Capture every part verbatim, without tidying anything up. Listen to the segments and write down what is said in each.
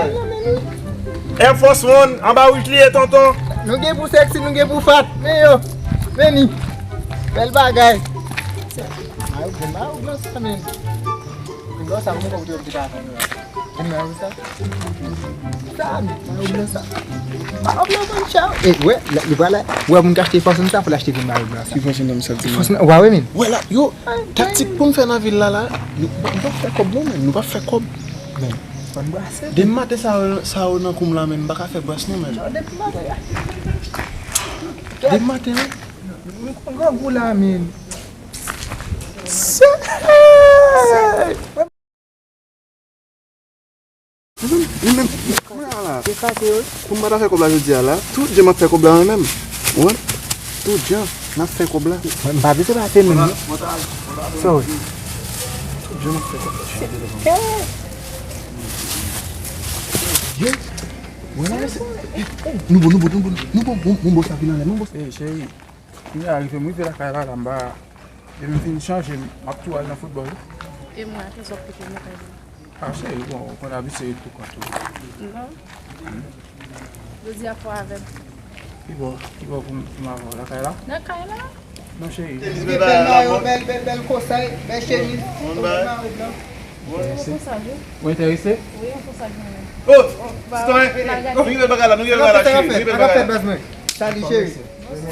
bèl nan men li. Air Force One, anba wouj li ye, tonton. Nou gen pou sexy, nou gen pou fat. Men yo, men ni. Bèl bagay. Mayo blan, mayo blan sa, men. Blan sa, mwen konn kote yo te ka fè nou la. Gen mayo sa. Sa, mayo blan sa. Mayo blan, man, chaw. E, wè, li pral la. Wè, moun ki achte Air Force One sa, fò l achte vin mayo blan sa. Ki fason nan sa di? Air Force One, wè, men. Wè la, yo, taktik pou m fè nan vil la, la. Nou, nou pa fè kòb, non, men. Nou pa fè kòb. Men, fò n brase. Depi maten sa yo, sa yo nan kou m la, men, m pa ka fè bras, non, men. Depi maten, wi. Depi maten, wi. M grangou la, men. Mwen menm, mwen menm, mwen la, la. Pou m pa ta fè kòb la jodi a la, tout jan m ap fè kòb la mwen menm. Ou konprann? Tout jan, n ap fè kòb la. Mwen, m pa bezwen pase menm, non. Sorry. Tout jan m ap fè kòb la. Yo, mwen la, se, nou bon, nou bon, nou bon, nou bon, bon, bon, bon, sa vin anlè, nou bon. Ey, cheri, kounye a rive, m rive lakay la, la, m pa, depi m fin chanje, m ap tou al nan foutbòl. E mwen, a kiyès w ap kite m lakay la? A, cheri, bon, ou konn abitye ret pou kont ou. Non. Jodi a fò avè m. Ki bò, ki bò pou m, pou m avè w? Lakay la? Lakay la. Non, cheri. Bèl mayo, bèl, bèl, bèl kosay, bèl chemiz, bèl mayo blan. Ou enterese? Wi, yon kosay mwen. Oh, sitwayen, nou gen bèl bagay la, nou gen bèl bagay la, cheri, nou gen bèl bagay la. Sali, cheri.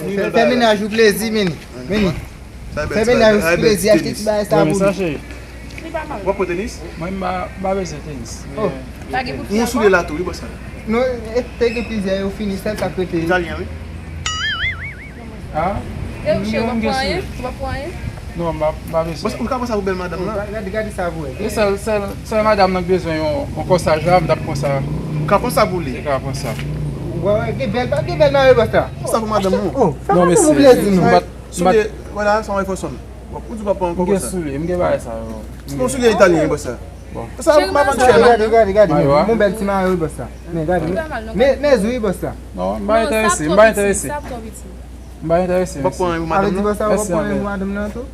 Fè, fè mennaj ou plezi, men. Men. Fè mennaj ou plezi, achte ti bagay sa pou li. W ap pran tenis? Mwen, m pa, m pa bezwen tenis. Oh. Ou gen soulye la tou, wi, bòs la. Non, e, te gen plizyè, yo fini, sèl sa k rete. Italyen, wi. A? E ou cheri, w ap pran anyen? Ou p ap pran anyen? Non, m pa, m pa bezwen. Bòs, ou ka pran sa pou bèl madanm nan? Gade, gade sa pou wè. E sèl, sèl, sèl madanm nan k bezwen yon, yon kòsaj la, m t ap pran sa. Ou ka pran sa pou li? Ou ka pran sa. Wè, wè, gen bèl, gen bèl mayo bòs la. Pran sa pou madanm ou. Oh, fè madanm ou plezi, non. Soulye, vwala, sa yon efò sonn. Bon, ou di w p ap pran ankò bòs la? M gen soulye, m gen bagay sa yo. Bon, soulye italyen, bòs la. Bon. Sa, m pa vann chè, non. Gade, gade, gade. Mon bèl ti mayo, bòs la. Men gade. Men, men, wi, bòs la. Non, m pa enterese, m pa enterese. M pa enterese, mèsi. Avè di bòs la, ou p ap pran pou madanm nan tou?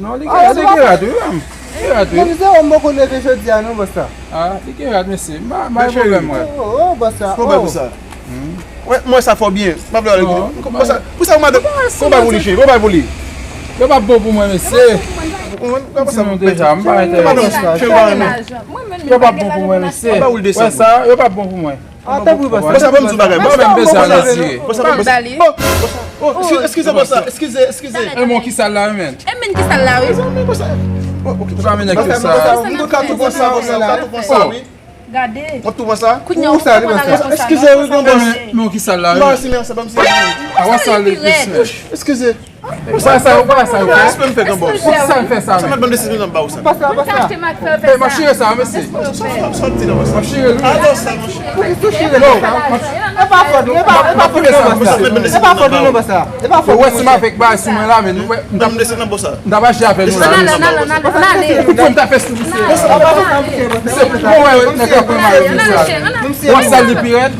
Non, li gen, li gen rad, wi, menm. Li gen rad, wi. Menm zewo m poko leve jodi a, non, bòs la. A, li gen rad, mesye. M pa, m pa gen pwoblèm, wè. Oh, oh, bòs la, oh. Fò bay pou sa. Wè, mwen sa fò byen. M ap lè alè. Pou sa, pou sa, madanm. Fò bay pou li, cheri. Fò bay pou li. Yo p ap bon pou mwen, mesye. Ou konprann? Ou konprann sa pou deja, m pa enterese. Yo p ap bon pou mwen, mesye. Wè sa, yo p ap bon pou mwen. A, tanpri, bòs. Bòs la, ban m di w bagay, bòs la. Mwen menm bezwen al nan zire. Bòs la, bòs la. Oh, oh, eskize, eskize, bòs la. Eskize, eskize. E men ki sal la, wi, men. E men ki sal la, wi. Mezanmi, bòs la. Oh, ok. Ou pa mennen ke sa. Bòs la, bòs la, m ka tou pran sa, bòs la, m ka tou pran sa, wi. Gade. W ap tou pran sa? Kounye a, ou konprann al nan konsa, non? Eskize, wi, gran bòs. Men ki sal la, wi. Mèsi, mèsi, ban m sal. A, w ap sal li plis, men. Eskize. Ou pa sa, ou pa sa, ou fè. Respè m fè, gran bòs. Poukisa m fè sa, men? Sa mèt ban m de sèt mil nan ba ou sa. Pase la, pase la. Pou ki w te achte m ak fè w fè sa? Mèt chire sa, mesye. Sòti nan bòs la. Mèt chire li. Atò sa, monchè. Pou ki w chire li sa? E pa fòt ou, e pa, e pa fòt ou non, bòs la. E pa fòt ou non, bòs la. E pa fòt ou, monchè. Ou wè si m avèk bagay sou mwen la, men nou wè, m t ap, m t ap aji avè nou la. Ann ale, ann ale, ann ale. Ou konn m t ap fè sou misye. Misye, bon, wè, nèg la pran mal, misye. W ap sal li pi rèd.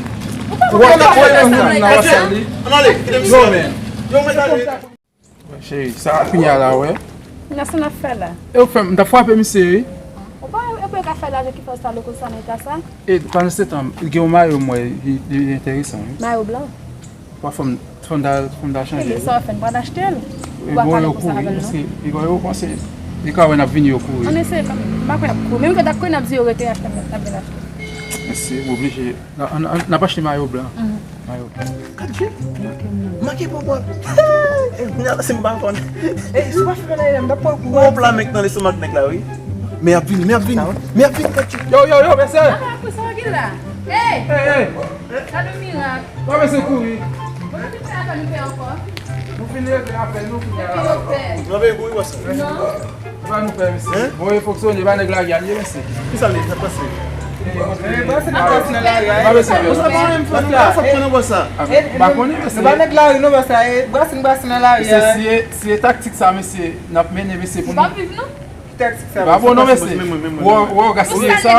W ap sal li. Ann ale, kite misye. Yo, men. Yo, mèt ale. Cheri, sa kounye a la, wè. Nan sa n ap fè la? E ou fè m, m t ap frape misye, wi. Ou pa, e pou yo ka fè lajan ki fè w sa, loko sa, nan eta sa? E pandan se tan, gen yon mayo m wè, li, li enteresan, wi. Mayo blan? Wa fè m, fè m ta, fè m ta chanje. Ebyen, sa w ap fè, n pral achte l. Ou pa ka ale konsa avè l, non. Paske li, yo panse, li ka wè n ap vini, yo kouri. Ann eseye kanmenm. M pa kwè y ap kouri. Menm ke t ap kouri, n ap di yo rete, achte, n ap vin achte. Mesye, m oblije. N a, n a, n ap achte mayo blan. Mayo blan. Gad je. Manke pran pran. Nan, se m pa konn. E, si w pa fè nan M, t ap pran kou. Wop la, menk nan lestomak nèg la, wi. Men ap vini, men ap vini. Men ap vini, gad je. Yo, yo, yo, mesye. Apa pou sa w gen la? Ey! Ey, ey. Gade mirak. Wè, mesye kouri. Nou fin regle afè nou, fin regle afè nou. Nan peyi pou wi wè sa. Sa nou fè, mesye. Bon, e fonksyone, ba nèg lari a, mesye. Ki sa l ye, sa pase? Ba mesye, sa pa menm fè nou la, sa pran nan bò sa. Ba konnen, mesye. Ba nèg lari non, ba sa, e brasin, brasin nan lari a. Mesye, si e, si e taktik sa, mesye, n ap mennen, mesye, pou nou. Ki taktik sa? Pa bon non, mesye. Wè, wè, w gaspiye sa.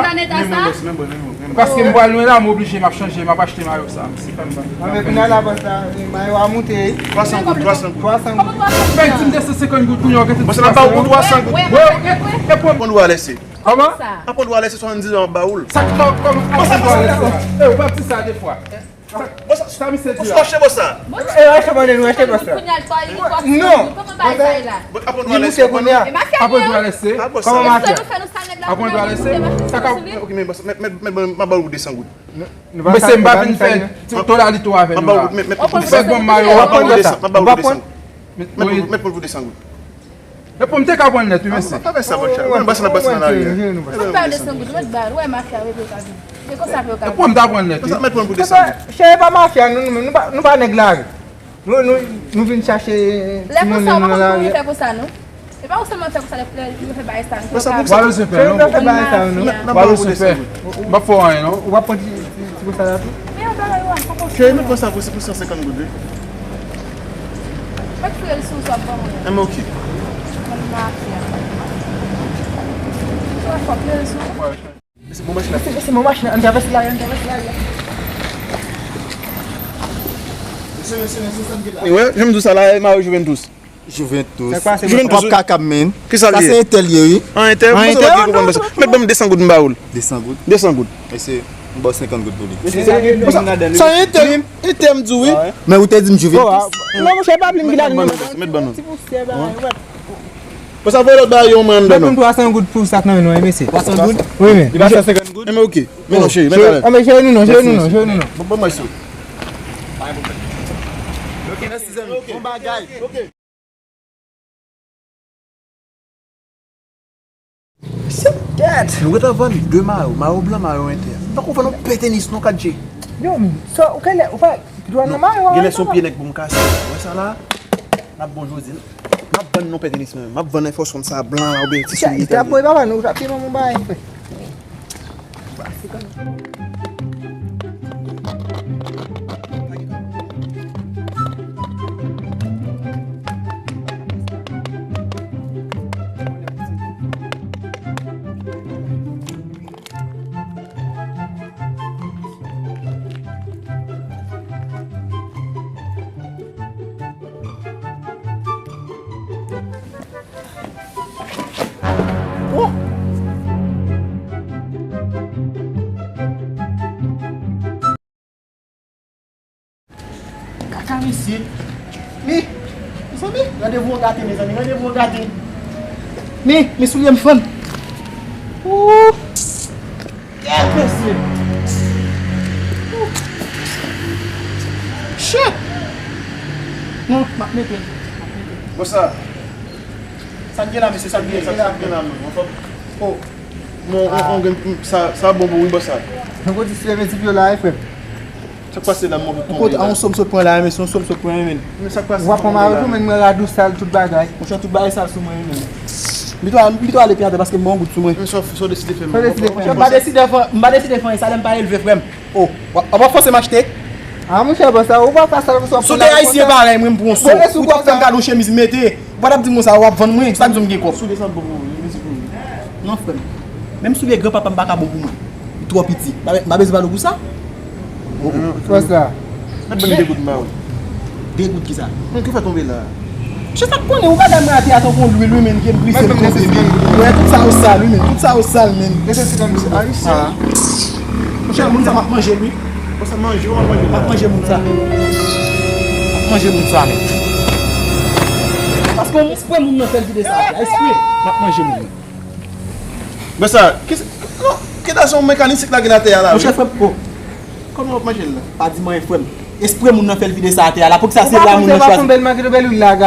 Paske m pral lwen la, m oblije, m ap chanje, m ap achte mayo sa. Mesye, fè m ba. Anben, kounye a la, bòs la, mayo a moute. Twa san goud, twa san goud. Twa san goud. Fè di m de san senkant goud, kounye a w gen tout. Bon, se nan ba w pou twa san goud. Wè, wè, wè. Pran dwa lèse. Kòman? Aprann w alèse swasanndizan w ap ba ou l. Sa k fè w kòman aprann w alèse? E, ou pa di sa de fwa. Sa misye di a? Ou achte bò sa? E, achte bò sa. Non. Aprann w alèse. Aprann w alèse. Kòman mafya? Aprann w alèse. Sa ka. Ok, men bò sa, mèt, mèt, mèt, mèt, m ap ba w de san goud. Mesye, m pa vin fè tolalito avè nou la. Ou fèk ban m mayo a. M ap ba w de san goud. Mèt, mèt pou de san goud. Epi m te ka pran nèt, wi, mesye. Pa fè sa, monchè. Mwen bas nan bas nan lari a. Mwen ba de san goud, mwen ba, wè mafya, wè pou ka vin. Se konsa pou yo ka vin. Epi m ta pran nèt, wi. Konsa, mèt pran pou de san goud. Chè, e pa mafya, nou, nou, nou pa, nou pa nèg lari. Nou, nou, nou vin chache ti monnen nou nan lari a. Lè konsa, nou konn fè konsa, non? E pa ou sèlman fè konsa, lè, lè, lè yo fè bagay sa, nou pa bezwen pè, non? N ap ba ou pou de san goud. M ap fè w anyen, non? Ou pa pran ti, ti, ti konsa la tou? Men yon bagay, wè, fò konsa. Chè, nou pran sa pou, pou san senkant goud, wi. Mwen fè l sou sa ban mwen. Enben, ok. Mwen mafya. Mwen fè l sou. Se bon machin la. Se, se bon machin la. Ann travèse lari a, ann travèse lari a. Mesye, mesye, mesye, sa m gen la. Wè, jan m di w sa la, e mayo Juventus. Juventus. Sa k pase, Juventus, wap kaka, men. Ki sa l ye? Sa se entèl ye, wi. An entèl? An entèl, non, non. Mèt ban m de san goud, m ba ou l. De san goud? De san goud. Mesye, m ba w senkant goud pou li. Sa entèl, entèl m di w, wi. Men ou te di m Juventus. Non, monchè, pa plim ki la. Mèt ban nou. Ti pousyè, ba, wè. Bon, sa voye lòt bagay yo mwen anndan non. Mèt ban m twa san goud pou sa k nan men nou an, mesye. Twa san goud? Wi, men. Li pa san senkant goud? Enben, ok. Men non, cheri, men talè. Anben, cheri nou non, cheri nou non, cheri nou non. Bon, bon, mwen sou. Ok, mèsi, zanmi. Bon bagay. Ok. Se tèt. Nou gentan vann de mayo, mayo blan, mayo entè. Tankou vann yon pè tenis non, kat je. Yo, men, sa, ou kale, ou pa, ki dwa nan mayo a, genlè se yon pye nèg pou m kase. Wè sa la? N ap bon jodi. M ap vann non pè tenis mwen menm. M ap vann enfòsyon sa blan la oubyen ti soulye italyen. Drapo e papa nou, drapo e manman bagay frè. Kaka mesye. Mi, mezanmi, randevou an gate, mezanmi, randevou an gate. Mi, mi soulye m fann. Ooh. Kèt mesye. Ooh. Shit. Non, m ap mete. M ap mete. Bon sa. Sa n gen la, mesye, sa n gen, sa n gen la, men. Oh. Non, on, on, gen, sa, sa bon pou wi, bò sa. Mwen konn di si leve ti pye la, frè. Sa k pase la, mwen tonbe la. Kote, a, on sòm sot pran la, men se on sòm sot pran, men. Men sa k pase, w ap pran mayo tou, men mwen radou sal tout bagay. Monchè, tout bagay sal sou mwen, men. M pito, m pito ale pi atè paske m gen yon goud sou mwen. Men sa, sa w deside fè, men. Sa w deside fè. M pa deside fè, m pa deside fè, sa lè m pa elve, frè m. Oh, w ap, w ap fòse m achte? Ah, monchè, bò sa, ou pa fè sa, ou pa fè sa. Si w te ayisyen parèy mwen, m pran sou. Ou t ap fè m kado chemiz m mete. Ou pa t ap di m konsa, w ap vann mwen, sa k di w m gen kòb? Soulye sa bon pou ou, li di pou ou. Non, frè m. Menm soulye granpapa m pa ka bon pou mwen. Li twò piti. M pa, m pa bezwen pale w pou sa. Oh, oh. Fòs la. Mèt ban m de goud m ba ou. De goud kisa? Bon, ki fè tonbe la? Chè, sa k konnen, ou pa gade mwen atè a tankou yon lwil, wi, men, ke m glise m tonbe, men. Wè, tout sa yo sal, wi, men. Tout sa yo sal, men. Mesye, se kòm se ayisyen. Ah. Monchè, moun sa m ap manje l, wi. Bon, sa manje, w ap manje l. M ap manje moun sa. M ap manje moun sa, men. Paske yon espre moun nan fè l vide sa, espre. M ap manje moun nan. Bon, sa, ki, non, ki ta se yon mekanisik lage l atè a la, wi. Monchè, frè m, oh. Kòman w ap manje l la? Pa di m anyen, frè m. Espre moun nan fè l vide sa atè a la. Poukisa se la moun nan chwazi?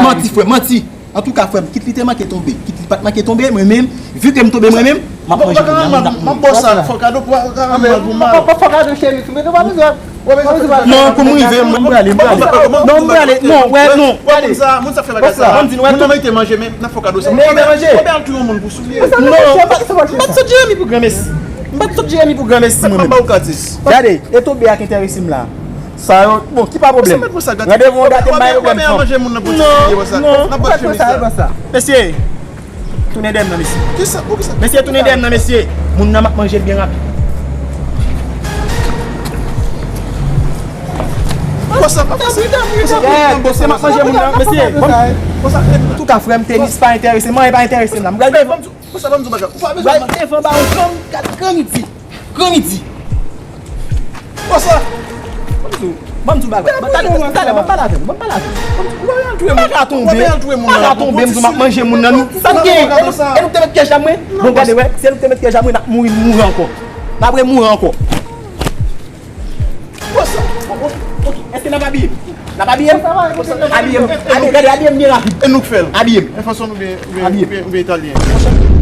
Manti, frè, manti. Antouka, frè m, kit li te manke tonbe, kit li pa t manke tonbe, mwen menm, vi ke m tonbe mwen menm, m ap manje moun nan, m ap manje. M ap ba w sa, fò kado, fò kado chemiz, men nou pa bezwen. Non, pou m rive, m prale, m prale. Non, m prale, non, wè, non. Wè moun sa, moun sa fè bagay sa. Ban m di nou, wè, moun nan merite manje, men n ap fè kado sa. Merite manje. Wè, al touye yon moun pou soulye. Non, m pa t sot Jeremi pou granmesi. M pa t sot Jeremi pou granmesi, mwen menm. Gade, e tonbe ak enterese m la. Sa yo, bon, ki pa pwoblèm. Randevou an gate, m bay pwoblèm. Manje moun nan pou ti soulye, wè sa. N ap bat chemiz sa. Mesye, tounen dèyè m nan, mesye. Kisa? Pou kisa? Mesye, tounen dèyè m nan, mesye. Moun nan m ap manje l byen rapid. Konsa, pa fè sa. Mesye, m ap manje moun nan, mesye. Antouka, frè m, tenis pa enterese m, anyen pa enterese m la. M pral devan. Konsa, ban m di w bagay. Ou pa bezwen. M pral devan ba ou gran, gran midi. Gran midi. Konsa. Ban m di w bagay. Talè, talè, ban m pale avè w, ban m pale avè w. Ou pa al touye moun. M pa ka tonbe. Ou pa al touye moun. M pa ka tonbe, m di w m ap manje moun nan, nou. Sa n gen? E nou, e nou k te met pyèj la, mwen? Bon, gade, wè, se nou k te met pyèj la, mwen, n ap mouri, mouri ankò. N ap remouri ankò. Konsa. Ok, èske n ap abiye? N ap abiye? Abiye m. Abiye, gade, abiye m byen rapid. E nou k fè l. Abiye m. E fason nou byen, byen, byen, byen italyen.